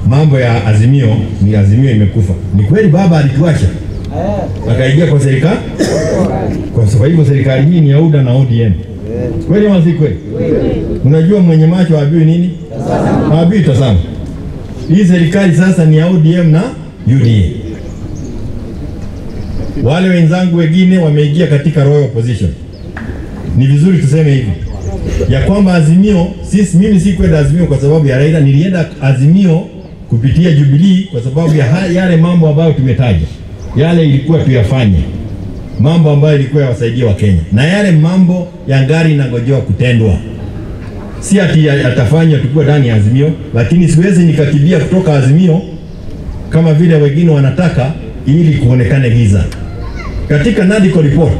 mambo ya Azimio ni Azimio imekufa. Ni kweli baba alituacha akaingia kwa serikali. Kwa sababu hivyo serikali hii ni ya UDA na ODM. Kweli ama si kweli? Unajua mwenye macho haambiwi nini? Haambiwi tazama. Hii serikali sasa ni ya ODM na UDA. Wale wenzangu wengine wameingia katika royal opposition. Ni vizuri tuseme hivi ya kwamba Azimio, sisi, mimi si kwenda Azimio kwa sababu ya Raila, nilienda Azimio kupitia Jubilee kwa sababu ya yale mambo ambayo tumetaja. Yale ilikuwa tuyafanye, mambo ambayo ilikuwa yawasaidia wa Kenya, na yale mambo ya ngari inangojewa kutendwa. Si ati atafanywa tukiwa ndani ya Azimio, lakini siwezi nikakimbia kutoka Azimio kama vile wengine wanataka ili kuonekane giza. Katika NADCO report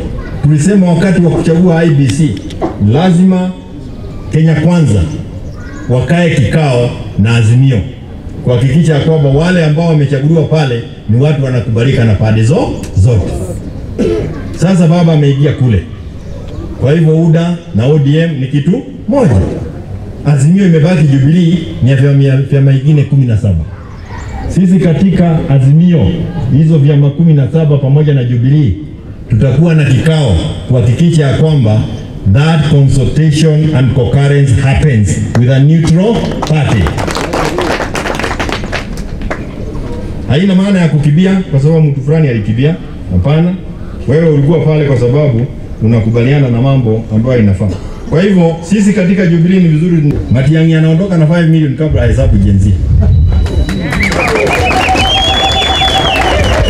tulisema wakati wa kuchagua IBC lazima Kenya Kwanza wakae kikao na Azimio kuhakikisha kwamba wale ambao wamechaguliwa pale ni watu wanakubalika na pande zote. Sasa baba ameingia kule. Kwa hivyo UDA na ODM ni kitu moja. Azimio imebaki Jubilee ni vyama vingine 17. Sisi katika Azimio hizo vyama 17 pamoja na Jubilee tutakuwa na kikao kuhakikisha kwamba that consultation and concurrence happens with a neutral party. Haina maana ya kukimbia kwa sababu mtu fulani alikimbia. Hapana, wewe ulikuwa pale kwa sababu unakubaliana na mambo ambayo inafaa. Kwa hivyo sisi katika Jubilee ni vizuri. Matiang'i anaondoka na 5 million kabla hesabu Gen Z.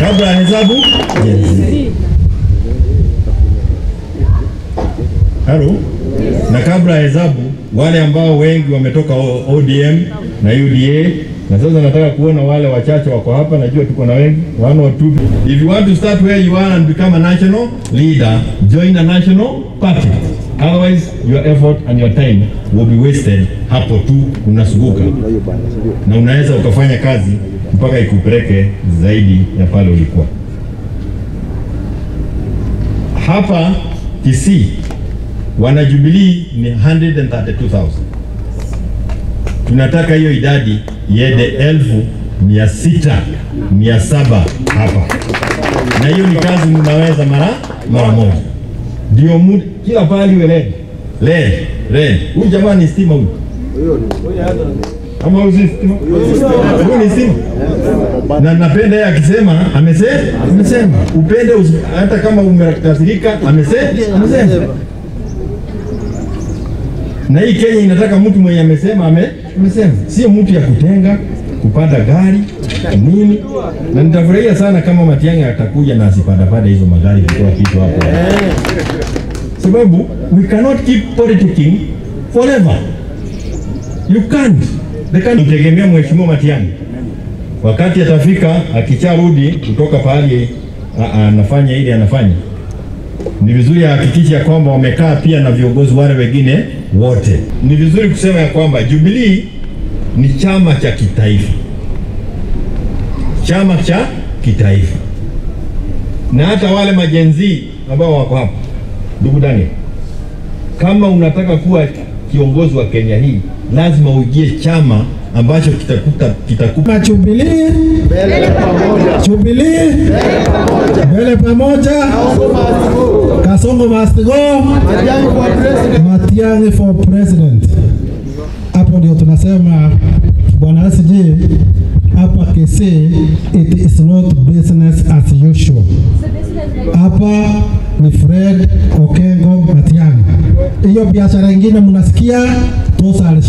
Kabla hesabu Gen Z. Halo? Na kabla hesabu wale ambao wengi wametoka ODM na UDA, na sasa nataka kuona wale wachache wako hapa, najua tuko na wengi, 1 or 2. If you want to start where you are and become a national leader, join a national party. Otherwise your effort and your time will be wasted. Hapo tu unasuguka na unaweza ukafanya kazi mpaka ikupeleke zaidi ya pale ulikuwa. Hapa Kisii wana Jubilee ni 132,000. Tunataka hiyo idadi iende 600,000, 700 hapa. Na hiyo ni kazi mnaweza mara moja. Ndio kila pahali iwe red. Red, red. Huyu jamaa ni stima huyu. Ama huyu si stima? Huyu ni stima. Na napenda yeye akisema, amesema. Upende hata kama umekasirika, amesema. Na hii Kenya inataka mtu mwenye amesema amesema. Sio mtu ya kutenga, kupanda gari, nini. Na nitafurahia sana kama Matiang'i atakuja na asipandapanda hizo magari kutoa kitu hapo. Sababu we cannot keep politicking forever. You can't. They can't. Tegemea Mheshimiwa Matiang'i. Wakati atafika akicharudi kutoka pahali anafanya ile anafanya, ni vizuri ahakikishe ya kwamba wamekaa pia na viongozi wale wengine wote. Ni vizuri kusema ya kwamba Jubilee ni chama cha kitaifa. Chama cha kitaifa. Na hata wale majenzi ambao wako hapa, ndugu Daniel, kama unataka kuwa kiongozi wa Kenya hii, lazima ujie chama ambacho kitakupa Jubilee mbele pamoja. Jubilee mbele pamoja. Kasongo must go. Matiang'i for president. Hapo ndio tunasema Bwana SG, hapa Kisii it is not business as usual. Hapa ni Fred Okengo Matiang'i. Hiyo biashara nyingine mnasikia tosa.